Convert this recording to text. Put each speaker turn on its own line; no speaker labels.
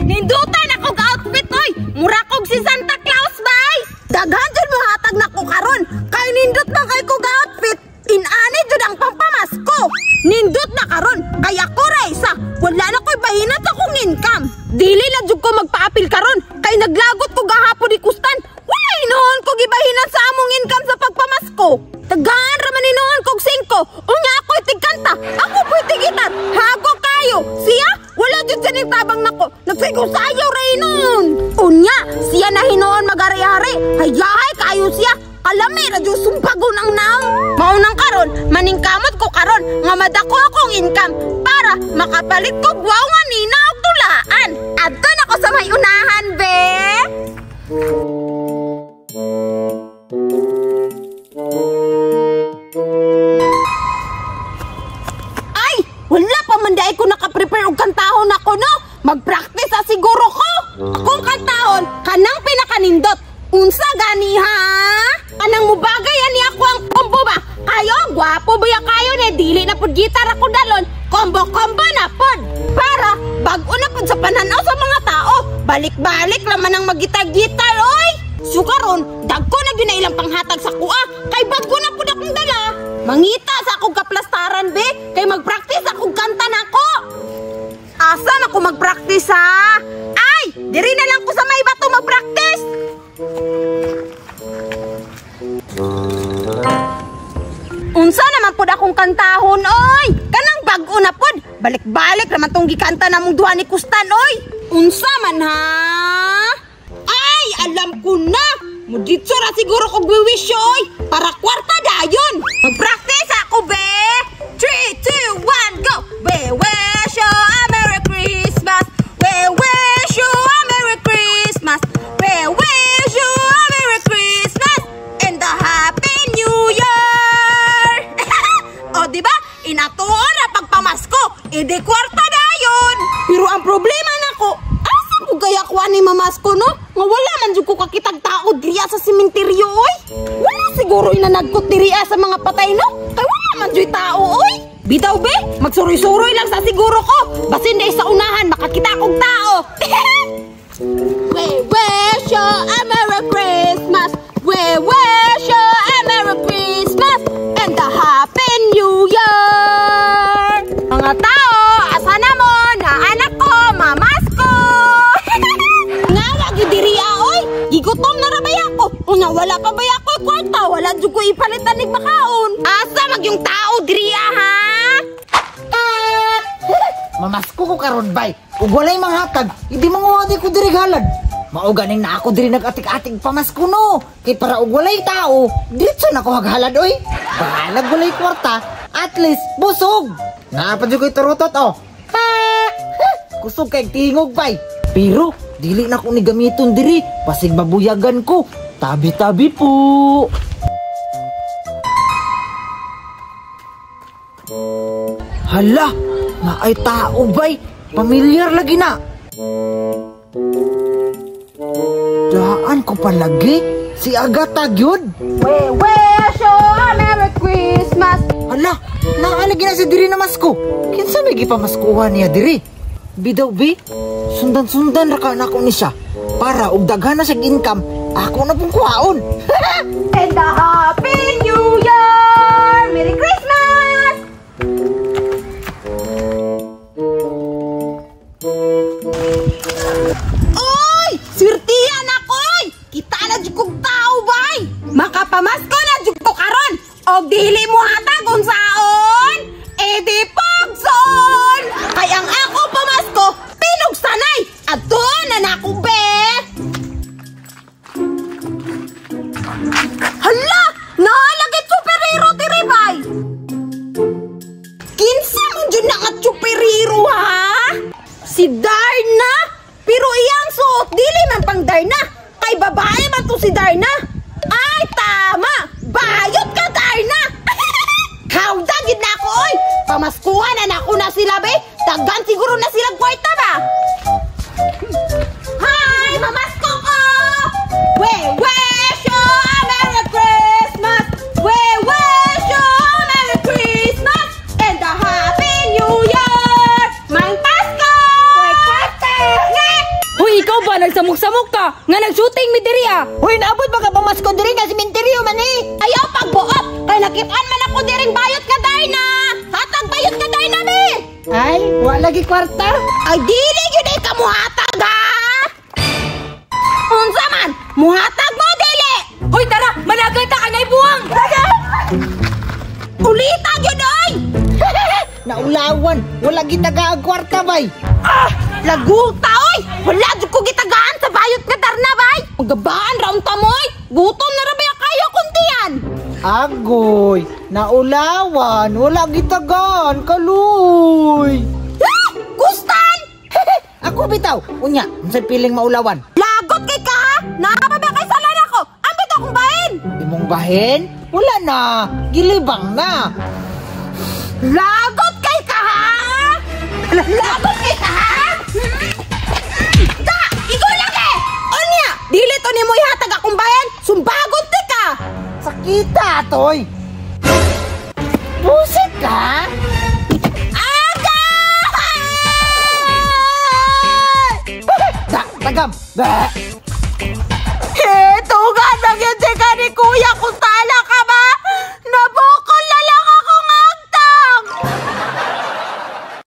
Nindutan akong outfit oy. Mura kog si Santa Claus bay. Daghan jud mo hatag nako karon. Kay nindot man kay kog outfit. Inani jud ang pampamasko. Nindot na karon kay ako ra isa. Wala na ko'y bahinat sa akong income. Dili na jud ko magpaapil karon kay naglagot ko gahapon ni Kustan. Wala hinuon ko gibahinan sa among income sa pagpamasko. Tagaan ra man hinuon kog 5. Unya ako'y tigkanta, ako po'y tigitar. Hago kayo. Siya wala jud siya ning tabang nako. Nagsigo-sayaw ra hinuon. Unya siya na hinuon magari-hari. Hayahay kayo siya. Kalami ra jud sumpagon ang naong. Maunang karon, maningkamot ko karon nga madako akong income para makapalit ko wow nga nina og tulaan. Adto na ko sa may unahan, be. Ay, wala pa man dai ko naka-prepare og kantahon ako, no? Mag-practice sa siguro ko. Akong kantahon kanang pinakanindot. Unsa gani ha? Kanang mubagay ani ako ang combo ba? Kayo, gwapo ba ya kayo ne? Dili na pud gitar ako dalon. Combo-combo na pud. Para bag-o na pud sa pananaw sa mga tao. Balik-balik laman ang magitar-gitar, oy. So karon, dagko na gyud na ilang panghatag sa kuha. Kay bag-o na pud akong dala. Mangita sa akong kaplastaran, be. Kay magpractice akong kanta nako. Asa na ko magpractice ha? Ay, diri na lang ko sa may bato magpractice. Unsa naman pod akong kantahon, oy? Kanang bag-o na pod. Balik-balik naman tong gikanta namong duha ni Kustan, oy. Unsa man ha? Ay, alam ko na. Muditso ra siguro kog wiwisyo, oy. Para kwarta dayon. Magpractice ako, be. 3, 2, 1, go. We wish you a Merry Christmas. We wish you a Merry Christmas. We wish you a Merry Christmas and a Happy New Year. O, di ba? Inatuon na pagpamasko. Ede kwarta dayon. Pero ang problema nako, asa ko kaya kuha ni mamasko, no? Nga wala man jud ko kakitag tao diriya sa sementeryo, oy. Wala siguro inanagkot diriya sa mga patay, no? Kay wala man jud tao, oy. Bitaw, be, magsuroy-suroy lang sa siguro ko. Basin day sa unahan, makakita akong tao. We wish you a Merry Christmas. We wish you a Merry Christmas and a Happy New Year. Mga tao, asa na mo? Na anak ko, mamasko. Nga, wag yung diriya, oy. Gigutom na ra baya ko. Una, wala pa baya ko kwarta. Wala jud ko ipalitan ni bakaon. Asa mag yung tao diriya, ha?
Mamasko ko karon bay. Ug walay manghatag, hindi manguha di ko diri halad. Mao ganing na ako diri nag-atik-atik pamasko no. Kay para og walay tao, diretso na ko haghalad oy. Bahalag walay kwarta, at least busog. Naa pa jud koy turutot oh. Kusog kay tingog bay. Pero dili na ko ni gamiton diri, basig mabuyagan ko. Tabi-tabi po. Hala, naay tao bay. Pamilyar lagi na. Daan ko palagi. Si Agata gyud.
We wish you a Merry Christmas.
Hala, naalagi na si diri na masko. Kinsa may gipamaskuhan niya diri? Bidaw bi, sundan-sundan ra ka nako ni siya. Para og daghan na siyang income, ako na pong kuhaon.
And a Happy New Year! Merry Christmas! Oy! Swerte na koy! Kita na jud kog tao bay! Makapamasko na jud ko karon! Og dili mo hatag unsaon? E di pugson! Kay ang ako pamasko, pinugsanay! Adto na nako be! Hala! Naalagay superhero diri bay! Kinsa man jud na nga superhero ha? Si Darna? Pero iyang suot dili man pang Darna. Kay babae man to si Darna. Ay tama! Bayot ka Darna! Hawda gid na ako oy! Pamaskuhan na nako na sila be. Daghan siguro na sila kwarta ba? Hi! Mamasko ko! We wish you a Merry Christmas! We wish you a Merry Christmas! And a Happy New Year! Mang Pasko! May kwarta! Nga! ba nagsamok-samok ka? Nga nag-shooting mi diri ah.
Hoy, naabot ba ka pamasko diri nga sementeryo man eh?
Ayaw pagbuot kay nakitaan man ako diring bayot nga dayna. Hatag bayot nga dayna be.
Ay, wa lagi kwarta.
Ay dili gyud ay kamuhatag ha. Unsa man? Muhatag mo dili. Hoy tara, managay ta kay buwang. Ulita gyud oy.
Naulawan, wala gitaga ang kwarta bay.
Ah, laguta oy. Wala jud ko gitagaan sa bayot nga darna bay. Magabaan ra unta mo oy. Gutom na ra ba kayo kuntian?
Agoy, naulawan, wala gitagaan, kaluy.
Ah, gustan.
Ako bitaw, unya, unsay piling maulawan?
Lagot kay ka ha? Naa pa ba kay salan ako? Ambit akong bahin.
Imong bahin? Wala na, gilibang na.
Lagot kay ka ha? Lagot kay ka ha? Da, ikaw lagi. Unya, dili to nimo ihatag akong bahin. Sumbagon ti ka.
Sakita, toy. Busit ka?
Agay!
Da, tagam. Da.
Eh, tugan na gyud si